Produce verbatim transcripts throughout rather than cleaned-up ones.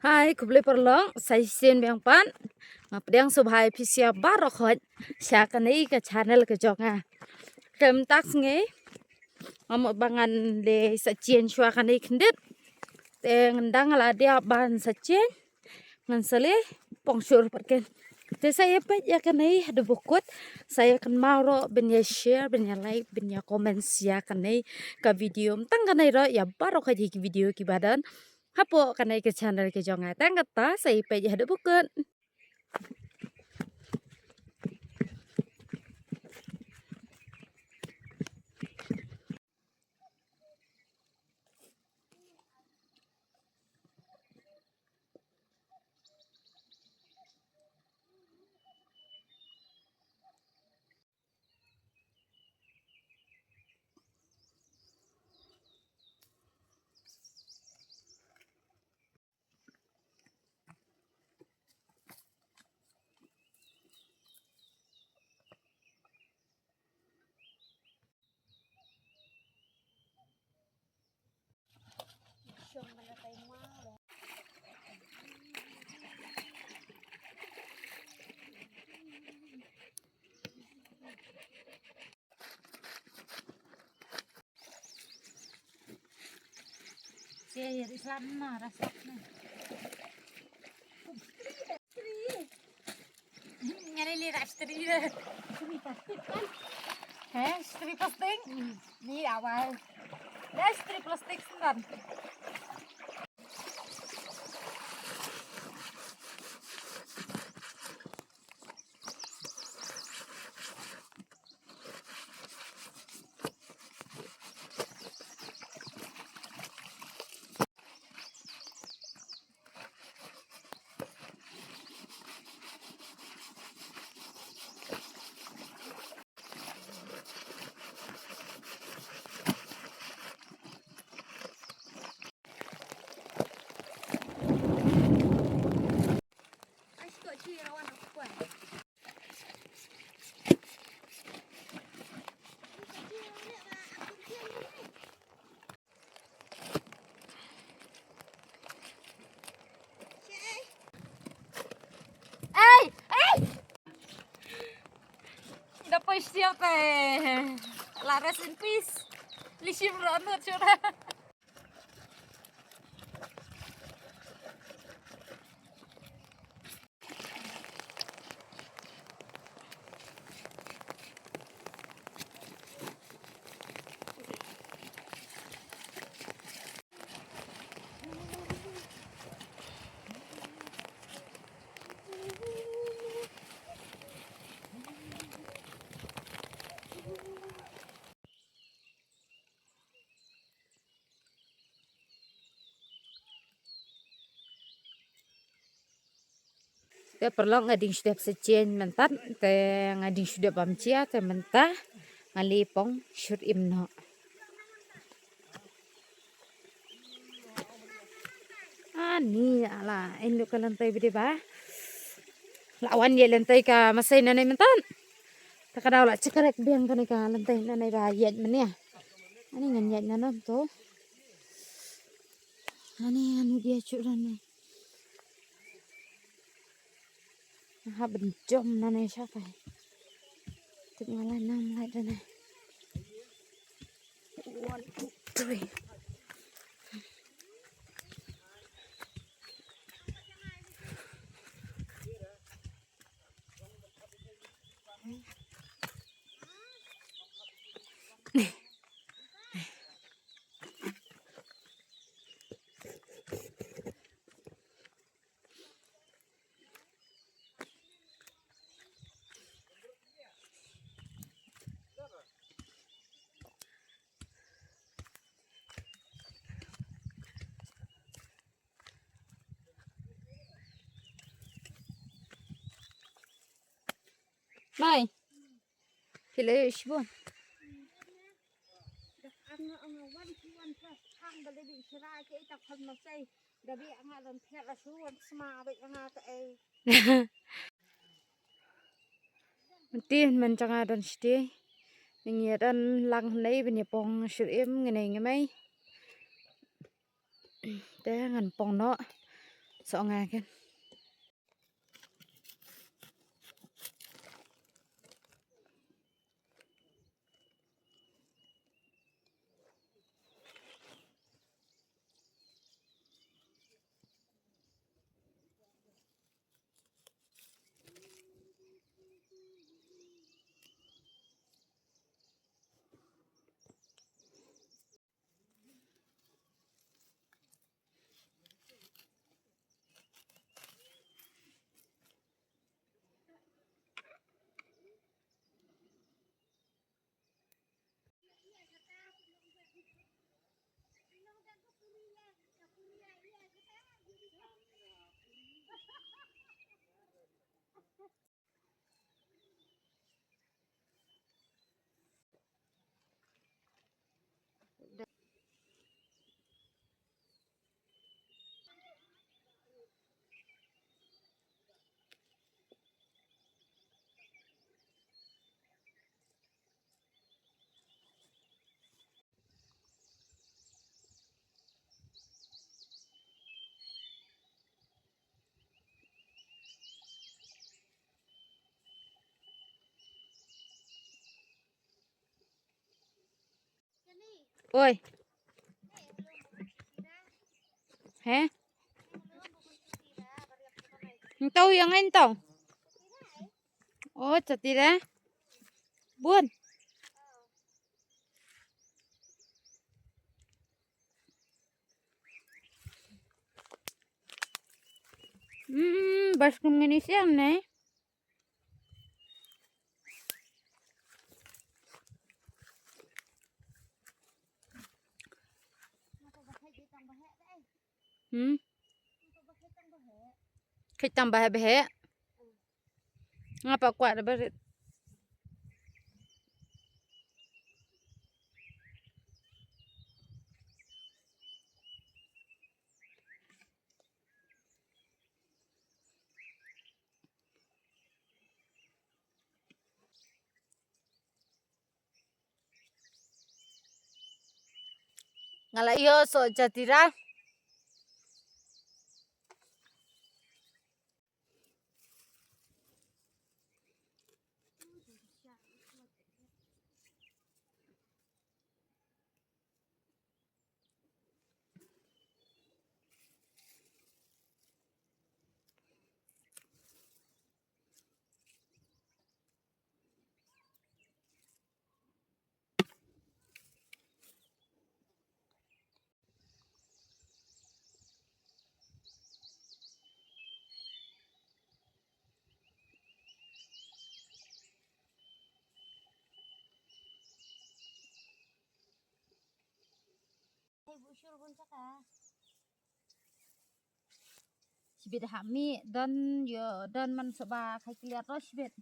Hai, khublei paralok, sa shisien biang pat. Nga pdiang sngewbha ïa phi sa baroh khoit sha kane ka channel ka jong nga. Te mynta ka sngi nga mut ba ngan leit sa shisien shuwa kane khyndiat. Te ngan dang la dep ban sa shisien, ngan sa leit pong shuh pat ken. Te sa ïa peit ïa kane haduh ba kut, sa ïa kynmaw ruh ban ïa share, ban ïa like, ban ïa comment ïa kane ka video. Tang kane ruh ïa baroh ka jingïa ki video kiba don hapoh kane ka channel ka jong nga. Tang kata sa ïa peit ïa haduh ba kut. Nga ni li rak stri de. Stri plastik kan? He, stri plastik? Hmm. Ni awal. Dah stri plastik sendan. Ei, ei! Ida poi siap eh. La rest in peace. Li shim ro anut shura. Te paralok nga dang shu dep sa change mynta, te nga dang shu dep bam jia, te mynta nga leit pong shur im noh. Ani ala, in duk ka lynti bidi ba. La wan ïa lynti ka masai nanai mynta. Ta ka daw la chekrek biang kane ka lynti nanai ba ïaid mane. Ani ngan ïaid nanam to. Ani ani dia chuk nanai. Hap ban jom nanai shatai. Tip nga la nam lai nanai. One, two, three. Mai. Phi la ïoh shibun. Mynta mynta nga don shiti. Ngi ïa don lang nei ban ïa pong shur im ngi nei ngi mai. Te ngan pong noh. Soh nga kan. Oi. He? Ntau yang ngai ntau. Oh, chatira. Bun. Hmm, bas kum ngini siang ne. Hmm. Kheit tang ba heh ba heh. Nga pa kwah da ba rit. Nga la ïoh soh chatira. Shibit ha mi don ïoh don man saba khai kliar to shibit.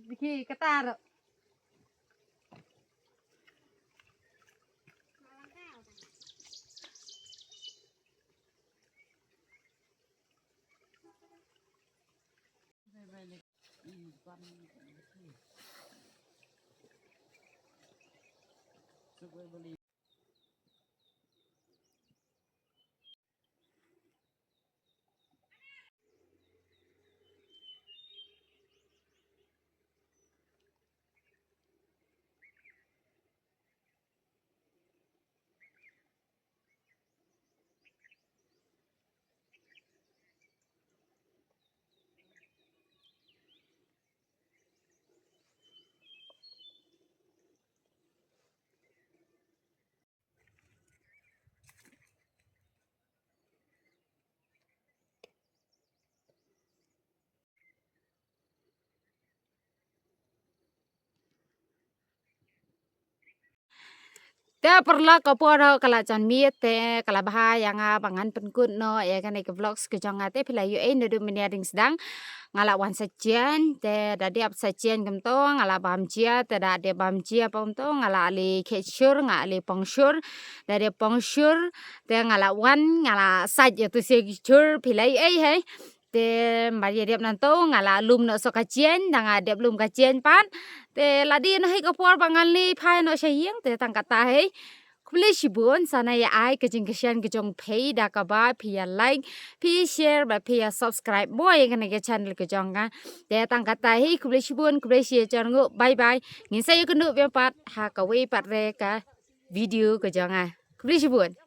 Biki katar. Te paralok, ka por ka la jan miet, te ka la bha ïa nga ba ngan pynkut noh ïa kane ka vlogs ka jong nga. Te phi la ïohi naduh mynne ring sdang nga la wan sa jan, te da dep sa jan kumto nga la bam jia, te da dep bam jia kumto nga la leit khet shur, nga leit pong shur, da dep pong shur te nga la wan nga la sait ïa tu se ki shur, phi la ïohi hi. Te mar ïa dep nangto nga la lum noh sa ka jan, da nga dep lum ka jan pat. Te la dei noh hi ka por ba ngan leit phai noh sha ïing, te tang kata hi. Khublei shibun, sa nang ïa ai ka jingkyrshan ka jong phi da kaba phi ïa like, phi share bad phi ïa subscribe mo ïa kane ka channel ka jong nga. Te tang kata hi, khublei shibun, khublei shi hajar nguh, bye bye. Ngin sa ïakynduh biang pat ha kawei pat re ka video ka jong nga. Khublei shibun.